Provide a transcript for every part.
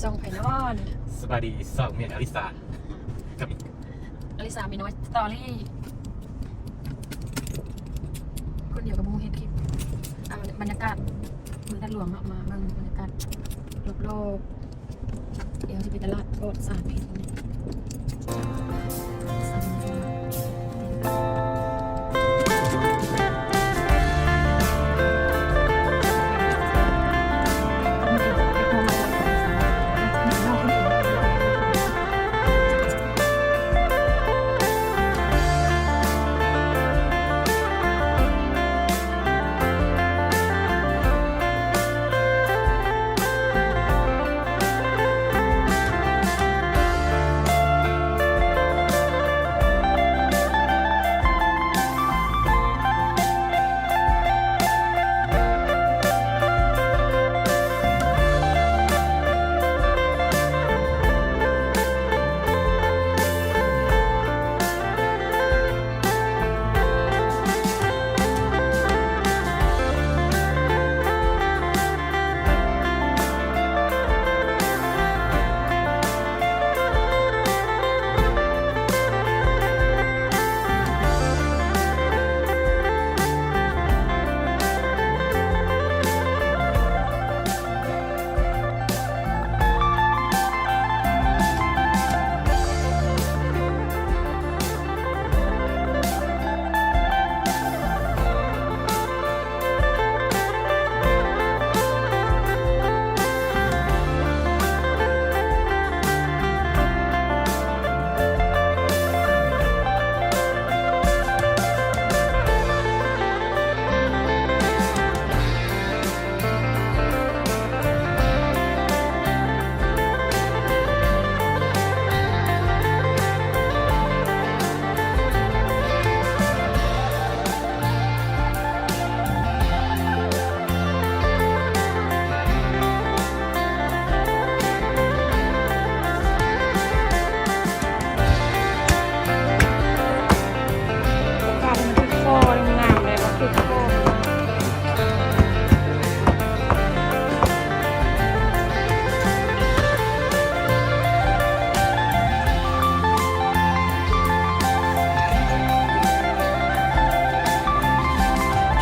ຊ່ອງໃຜນໍ? ສະບາຍດີ ຊ່ອງເມຍອາລິສາ ກັບອາລິສາເມຍນ້ອຍສະຕໍຣີ ຄົນດຽວກັບໝູ່ເຮັດຄລິບ. ອ່າ ບັນຍາກາດເມືອງທາດຫຼວງເນາະ ມາເບິ່ງບັນຍາກາດລອບໆ. ດຽວຊິໄປຕະຫຼາດປອດສານພິດ.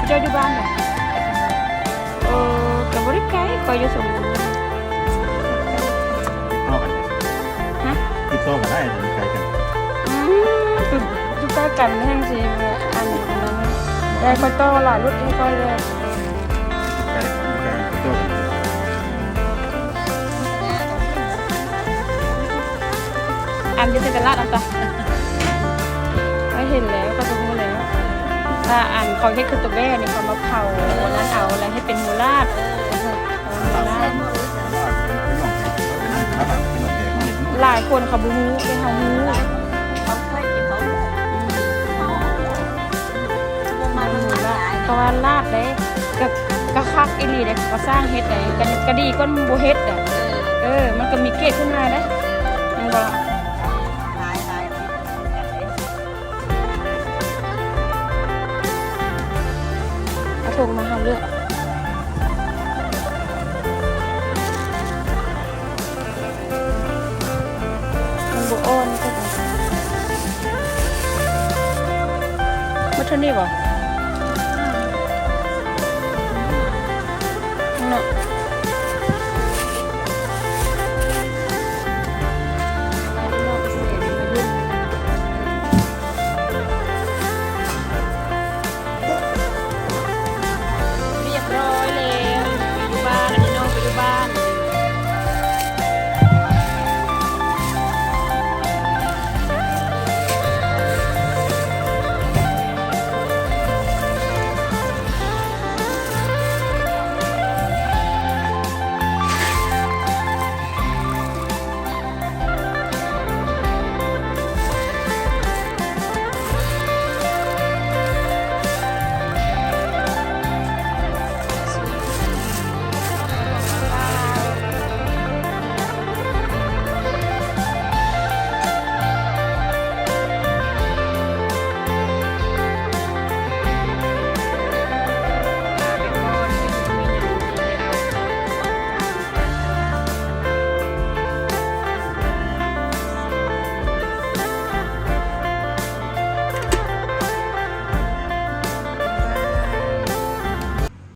ເຈົ້າຢູ່ບ້ານບໍ່? ເອີ ກໍບໍ່ໄດ້ໄກ ຂ້ອຍຢູ່ຊົນບຸຣີ. ຕິດຕໍ່ກັນ ຮະ? ຕິດຕໍ່ກັນໄດ້ ມັນໄກກັນ. ອືມ ຢູ່ ຢູ່ໃກ້ກັນແຮ່ງຊິ ອັນ ອັນນັ້ນ ໄດ້ ຂ້ອຍຕໍ່ຫຼາຍລົດໃຫ້ຂ້ອຍເລີຍ. ໄກ ໄກ ຕິດຕໍ່ກັນ. ອັນຢູ່ໃນຕະຫຼາດອັນຕະ ຂ້ອຍເຫັນແລ້ວ ຂ້ອຍກໍຮູ້ແລ້ວວ່າ ອັນ ເຂົາເຮັດຄືໂຕແບ້ນີ້ ເຂົາມາເຜົາອັນນັ້ນເອົາ ແລ້ວເຮັດເປັນໝູລາດ. ເອີ ໝູລາດ ຫຼາຍຄົນເຂົາບໍ່ຮູ້ ແຕ່ເຮົາຮູ້. ອືມ ເພາະວ່າລາດເດ້ ກະ ກະຄັກອີ່ຫຼີເດ້ ເຂົາກໍສ້າງເຮັດໄດ້ ກະ ກະດີກວ່າບໍ່ເຮັດໄດ້. ເອີ ມັນກໍມີເກດຂຶ້ນມາເດ້ ແມ່ນບໍ່? ເອົາຖົງມາ ເຮົາເລືອກ. ມັນບໍ່ອ່ອນ ໝົດເທົ່ານີ້ບໍ່?